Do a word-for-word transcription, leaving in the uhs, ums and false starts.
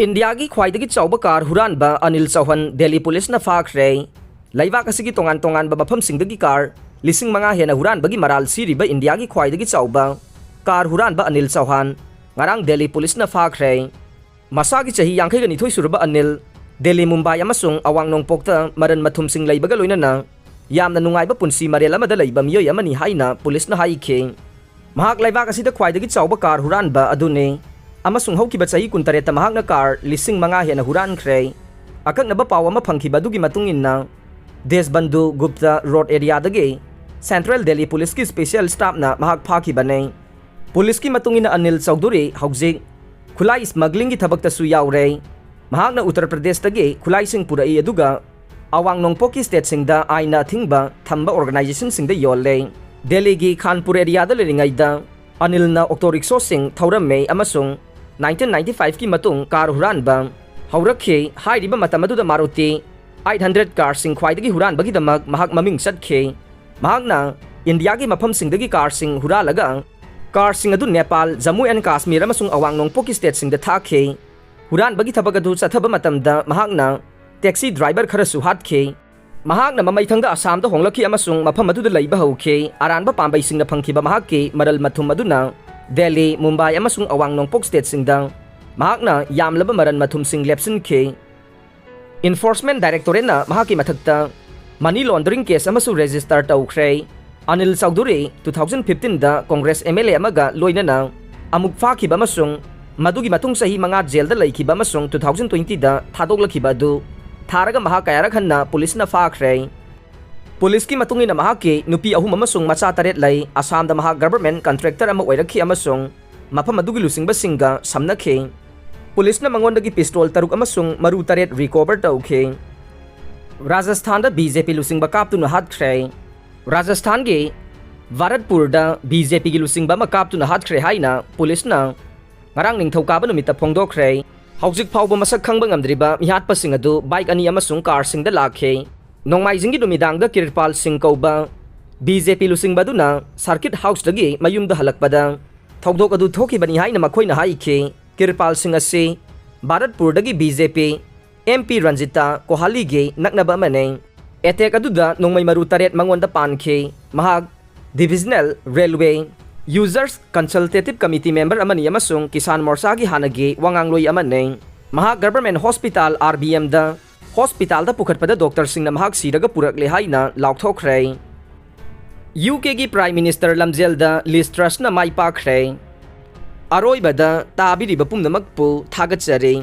ꯏꯟꯗꯤꯌꯥꯒꯤ ꯈ꯭ꯋꯥꯏꯗꯒꯤ ꯆꯥꯎꯕ ꯀꯥꯔ ꯍꯨꯔꯥꯟꯕ ꯑꯅꯤꯜ ꯆꯧꯍꯥꯟ ꯗꯦꯜꯂꯤ ꯄꯨꯂꯤꯁꯅ ꯐꯥꯈ꯭ꯔꯦ꯫ ꯂꯩꯕꯥꯛ ꯑꯁꯤꯒꯤ ꯇꯣꯉꯥꯟ ꯇꯣꯉꯥꯟꯕ ꯃꯐꯝꯁꯤꯡꯗꯒꯤ ꯀꯥꯔ ꯂꯤꯁꯤꯡ ꯃꯉꯥ ꯍꯦꯟꯅ ꯍꯨꯔꯥꯟꯕꯒꯤ ꯃꯔꯥꯜ ꯁꯤꯔꯤꯕ ꯏꯟꯗꯤꯌꯥꯒꯤ ꯈ꯭ꯋꯥꯏꯗꯒꯤ ꯆꯥꯎꯕ ꯀꯥꯔ ꯍꯨꯔꯥꯟꯕ ꯑꯅꯤꯜ ꯆꯧꯍꯥꯟ ꯉꯔꯥꯡ ꯗꯦꯜꯂꯤ ꯄꯨꯂꯤꯁꯅ ꯐꯥꯈ꯭ꯔꯦ꯫ ꯃꯁꯥꯒꯤ ꯆꯍꯤ ꯌꯥꯡꯈꯩꯒ ꯅꯤꯊꯣꯏ ꯁꯨꯔꯕ ꯑꯅꯤꯜ, ꯗꯦꯜꯂꯤ, ꯃꯨꯝꯕꯥꯏ ꯑꯃꯁꯨꯡ ꯑꯋꯥꯡ ꯅꯣꯡꯄꯣꯛꯇ ꯃꯔꯟ ꯃꯊꯨꯝꯁꯤꯡ ꯂꯩꯕꯒ ꯂꯣꯏꯅꯅ ꯌꯥꯝꯅ ꯅꯨꯡꯉꯥꯏꯕ ꯄꯨꯟꯁꯤ ꯃꯔꯦꯜ ꯑꯃꯗ ꯂꯩꯕ ꯃꯤꯑꯣꯏ ꯑꯃꯅꯤ ꯍꯥꯏꯅ ꯄꯨꯂꯤꯁꯅ ꯍꯥꯏꯈꯤ꯫ ꯃꯍꯥꯛ ꯂꯩꯕꯥꯛ ꯑꯁꯤꯗ ꯈ꯭ꯋꯥꯏꯗꯒꯤ ꯆꯥꯎꯕ ꯀꯥꯔ ꯍꯨꯔꯥꯟꯕ ꯑꯗꯨꯅꯤ ꯑꯃꯁꯨꯡ ꯍꯧꯈꯤꯕ ꯆꯍꯤ ꯀꯨꯟꯇꯔꯦꯠꯇ ꯃꯍꯥꯛꯅ ꯀꯥꯔ ꯂꯤꯁꯤꯡ ꯃꯉꯥ ꯍꯦꯟꯅ ꯍꯨꯔꯥꯟꯈ꯭ꯔꯦ꯫ ꯑꯀꯛꯅꯕ ꯄꯥꯎ ꯑꯃ ꯐꯪꯈꯤꯕ ꯑꯗꯨꯒꯤ ꯃꯇꯨꯡ ꯏꯟꯅ, ꯗꯦꯁꯕꯟꯙꯨ ꯒꯨꯞꯇ ꯔꯣꯗ ꯑꯦꯔꯤꯌꯥꯗꯒꯤ ꯁꯦꯟꯇ꯭ꯔꯦꯜ ꯗꯦꯜꯂꯤ ꯄꯨꯂꯤꯁꯀꯤ ꯁ꯭ꯄꯦꯁꯤꯌꯦꯜ ꯁ꯭ꯇꯥꯐꯅ ꯃꯍꯥꯛ ꯐꯥꯈꯤꯕꯅꯤ꯫ ꯄꯨꯂꯤꯁꯀꯤ ꯃꯇꯨꯡ ꯏꯟꯅ, ꯑꯅꯤꯜ ꯆꯧꯙꯨꯔꯤ ꯍꯧꯖꯤꯛ ꯈꯨꯠꯂꯥꯏ ꯁ꯭ꯃꯒ꯭ꯂꯤꯡꯒꯤ ꯊꯕꯛꯇꯁꯨ ꯌꯥꯎꯔꯦ꯫ ꯃꯍꯥꯛꯅ ꯎꯠꯇꯔ ꯄ꯭ꯔꯗꯦꯁꯇꯒꯤ ꯈꯨꯠꯂꯥꯏꯁꯤꯡ ꯄꯨꯔꯛꯏ, ꯑꯗꯨꯒ ꯑꯋꯥꯡ ꯅꯣꯡꯄꯣꯛꯀꯤ ꯁ꯭ꯇꯦꯠꯁꯤꯡꯗ ꯑꯥꯏꯟꯅ ꯑꯊꯤꯡꯕ ꯊꯝꯕ ꯑꯣꯔꯒꯅꯥꯏꯖꯦꯁꯟꯁꯤꯡꯗ ꯌꯣꯜꯂꯦ꯫ ꯗꯦꯜꯂꯤꯒꯤ ꯈꯥꯟꯄꯨꯔ ꯑꯦꯔꯤꯌꯥꯗ ꯂꯩꯔꯤꯉꯩꯗ ꯑꯅꯤꯜꯅ ꯑꯣꯇꯣ ꯔꯤꯛꯁꯣꯁꯤꯡ ꯊꯧꯔꯝꯃꯦ ꯑꯃꯁꯨꯡ ꯅꯥꯏꯟꯇꯤꯟ ꯅꯥꯏꯟꯇꯤ ꯐꯥꯏꯚꯀꯤ ꯃꯇꯨꯡ ꯀꯥꯔ ꯍꯨꯔꯥꯟꯕ ꯍꯧꯔꯛꯈꯤ꯫ ꯍꯥꯏꯔꯤꯕ ꯃꯇꯝ ꯑꯗꯨꯗ ꯃꯥꯔꯨꯇꯤ ꯑꯩꯠ ꯍꯟꯗ꯭ꯔꯦꯠ ꯀꯥꯔꯁꯤꯡ ꯈ꯭ꯋꯥꯏꯗꯒꯤ ꯍꯨꯔꯥꯟꯕꯒꯤꯗꯃꯛ ꯃꯍꯥꯛ ꯃꯃꯤꯡ ꯆꯠꯈꯤ꯫ ꯃꯍꯥꯛꯅ ꯏꯟꯗꯤꯌꯥꯒꯤ ꯃꯐꯝꯁꯤꯡꯗꯒꯤ ꯀꯥꯔꯁꯤꯡ ꯍꯨꯔꯥꯜꯂꯒ ꯀꯥꯔꯁꯤꯡ ꯑꯗꯨ ꯅꯦꯄꯥꯜ, ꯖꯝꯃꯨ ꯑꯦꯟ ꯀꯥꯁꯃꯤꯔ ꯑꯃꯁꯨꯡ ꯑꯋꯥꯡ ꯅꯣꯡꯄꯣꯛꯀꯤ ꯁ꯭ꯇꯦꯠꯁꯤꯡꯗ ꯊꯥꯈꯤ꯫ ꯍꯨꯔꯥꯟꯕꯒꯤ ꯊꯕꯛ ꯑꯗꯨ ꯆꯠꯊꯕ ꯃꯇꯝꯗ ꯃꯍꯥꯛꯅ ꯇꯦꯛꯁꯤ ꯗ꯭ꯔꯥꯏꯚꯔ ꯈꯔꯁꯨ ꯍꯥꯠꯈꯤ꯫ ꯃꯍꯥꯛꯅ ꯃꯃꯩꯊꯪꯗ ꯑꯁꯥꯝꯗ ꯍꯣꯡꯂꯛꯈꯤ ꯑꯃꯁꯨꯡ ꯃꯐꯝ ꯑꯗꯨꯗ ꯂꯩꯕ ꯍꯧꯈꯤ꯫ ꯑꯔꯥꯟꯕ ꯄꯥꯝꯕꯩꯁꯤꯡꯅ ꯐꯪꯈꯤꯕ ꯃꯍꯥꯛꯀꯤ ꯃꯔꯜ ꯃꯊꯨꯝ ꯑꯗꯨꯅ ꯗꯦꯜꯂꯤ, ꯃꯨꯝꯕꯥꯏ ꯑꯃꯁꯨꯡ ꯑꯋꯥꯡ ꯅꯣꯡꯄꯣꯛ ꯁ꯭ꯇꯦꯠꯁꯤꯡꯗ ꯃꯍꯥꯛꯅ ꯌꯥꯝꯂꯕ ꯃꯔꯜ ꯃꯊꯨꯝꯁꯤꯡ ꯂꯦꯞꯁꯤꯟꯈꯤ꯫ ꯏꯟꯐꯣꯔꯁꯃꯦꯟ ꯗꯥꯏꯔꯦꯛꯇꯣꯔꯦꯠꯅ ꯃꯍꯥꯛꯀꯤ ꯃꯊꯛꯇ ꯃꯅꯤ ꯂꯣꯟꯗꯔꯤꯡ ꯀꯦꯁ ꯑꯃꯁꯨ ꯔꯦꯖꯤꯁꯇꯔ ꯇꯧꯈ꯭ꯔꯦ꯫ ꯑꯅꯤꯜ ꯆꯧꯙꯨꯔꯤ ꯇꯨ ꯊꯥꯎꯖꯟ ꯐꯤꯐꯇꯤꯟꯗ ꯀꯣꯡꯒ꯭ꯔꯦꯁ ꯑꯦꯝ ꯑꯦꯜ ꯑꯦ ꯑꯃꯒ ꯂꯣꯏꯅꯅ ꯑꯃꯨꯛ ꯐꯥꯈꯤꯕ ꯑꯃꯁꯨꯡ ꯃꯗꯨꯒꯤ ꯃꯇꯨꯡ ꯆꯍꯤ ꯃꯉꯥ ꯖꯦꯜꯗ ꯂꯩꯈꯤꯕ ꯑꯃꯁꯨꯡ ꯇꯨ ꯊꯥꯎꯖꯟ ꯇ꯭ꯋꯦꯟꯇꯤꯗ ꯊꯥꯗꯣꯛꯂꯛꯈꯤꯕ ꯑꯗꯨ ꯊꯥꯔꯒ ꯃꯍꯥꯛ ꯀꯌꯥꯔꯛ ꯍꯟꯅ ꯄꯨꯂꯤꯁꯅ ꯐꯥꯈ꯭ꯔꯦ꯫ ꯄꯨꯂꯤꯁꯀꯤ ꯃꯇꯨꯡ ꯏꯟꯅ, ꯃꯍꯥꯛꯀꯤ ꯅꯨꯄꯤ ꯑꯍꯨꯝ ꯑꯃꯁꯨꯡ ꯃꯆꯥ ꯇꯔꯦꯠ ꯂꯩ꯫ ꯑꯁꯥꯝꯗ ꯃꯍꯥꯛ ꯒꯚꯔꯟꯃꯦꯟꯠ ꯀꯟꯇ꯭ꯔꯦꯛꯇꯔ ꯑꯃ ꯑꯣꯏꯔꯛꯈꯤ ꯑꯃꯁꯨꯡ ꯃꯐꯝ ꯑꯗꯨꯒꯤ ꯂꯨꯆꯤꯡꯕꯁꯤꯡꯒ ꯁꯝꯅꯈꯤ꯫ ꯄꯨꯂꯤꯁꯅ ꯃꯉꯣꯟꯗꯒꯤ ꯄꯤꯁꯇꯣꯜ ꯇꯔꯨꯛ ꯑꯃꯁꯨꯡ ꯃꯔꯨ ꯇꯔꯦꯠ ꯔꯤꯀꯣꯚꯔ ꯇꯧꯈꯤ꯫ ꯔꯥꯖꯁꯊꯥꯟꯗ ꯕꯤ ꯖꯦ ꯄꯤ ꯂꯨꯆꯤꯡꯕ ꯀꯥꯞꯇꯨꯅ ꯍꯥꯠꯈ꯭ꯔꯦ꯫ ꯔꯥꯖꯁꯊꯥꯟꯒꯤ ꯚꯥꯔꯠꯄꯨꯔꯗ ꯕꯤ ꯖꯦ ꯄꯤꯒꯤ ꯂꯨꯆꯤꯡꯕ ꯑꯃ ꯀꯥꯞꯇꯨꯅ ꯍꯥꯠꯈ꯭ꯔꯦ ꯍꯥꯏꯅ ꯄꯨꯂꯤꯁꯅ ꯉꯔꯥꯡ ꯅꯤꯡꯊꯧꯀꯥꯕ ꯅꯨꯃꯤꯠꯇ ꯐꯣꯡꯗꯣꯛꯈ꯭ꯔꯦ꯫ ꯍꯧꯖꯤꯛ ꯐꯥꯎꯕ ꯃꯁꯛ ꯈꯪꯕ ꯉꯝꯗ꯭ꯔꯤꯕ ꯃꯤꯍꯥꯠꯄꯁꯤꯡ ꯑꯗꯨ ꯕꯥꯏꯛ ꯑꯅꯤ ꯑꯃꯁꯨꯡ ꯀꯥꯔꯁꯤꯡꯗ ꯂꯥꯛꯈꯤ꯫ ꯅꯣꯡꯃꯥꯏꯖꯤꯡꯒꯤ ꯅꯨꯃꯤꯗꯥꯡꯗ ꯀꯤꯔꯄꯥꯜ ꯁꯤꯡ ꯀꯧꯕ ꯕꯤ ꯖꯦ ꯄꯤ ꯂꯨꯆꯤꯡꯕ ꯑꯗꯨꯅ ꯁꯥꯔꯀꯤꯠ ꯍꯥꯎꯁꯇꯒꯤ ꯃꯌꯨꯝꯗ ꯍꯜꯂꯛꯄꯗ ꯊꯧꯗꯣꯛ ꯑꯗꯨ ꯊꯣꯛꯈꯤꯕꯅꯤ ꯍꯥꯏꯅ ꯃꯈꯣꯏꯅ ꯍꯥꯏꯈꯤ꯫ ꯀꯤꯔꯄꯥꯜ ꯁꯤꯡ ꯑꯁꯤ ꯚꯥꯔꯠꯄꯨꯔꯗꯒꯤ B J P M P Ranjita ꯀꯣꯍꯥꯂꯤꯒꯤ ꯅꯛꯅꯕ ꯑꯃꯅꯤ꯫ ꯑꯦꯇꯦꯛ ꯑꯗꯨꯗ ꯅꯣꯡꯃꯩ ꯃꯔꯨ ꯇꯔꯦꯠ ꯃꯉꯣꯟꯗ ꯄꯥꯟꯈꯤ꯫ ꯃꯍꯥꯛ Divisional Railway Users Consultative Committee member ꯑꯃꯅꯤ ꯑꯃꯁꯨꯡ ꯀꯤꯁꯥꯟ ꯃꯣꯔꯆꯥꯒꯤ ꯍꯥꯟꯅꯒꯤ ꯋꯥꯉꯥꯡꯂꯣꯏ ꯑꯃꯅꯤ꯫ ꯃꯍꯥꯛ Government Hospital R B M ꯗ ꯍꯣꯁꯄꯤꯇꯥꯜꯗ ꯄꯨꯈꯠꯄꯗ ꯗꯣꯛꯇꯔꯁꯤꯡꯅ ꯃꯍꯥꯛ ꯁꯤꯔꯒ ꯄꯨꯔꯛꯂꯦ ꯍꯥꯏꯅ ꯂꯥꯎꯊꯣꯛꯈ꯭ꯔꯦ꯫ ꯌꯨ ꯀꯦꯒꯤ Prime Minister ꯂꯝꯖꯦꯜꯗ ꯂꯤꯁ ꯇ꯭ꯔꯁꯅ ꯃꯥꯏ ꯄꯥꯛꯈ꯭ꯔꯦ꯫ ꯑꯔꯣꯏꯕꯗ ꯇꯥꯕꯤꯔꯤꯕ ꯄꯨꯝꯅꯃꯛꯄꯨ ꯊꯥꯒꯠꯆꯔꯤ꯫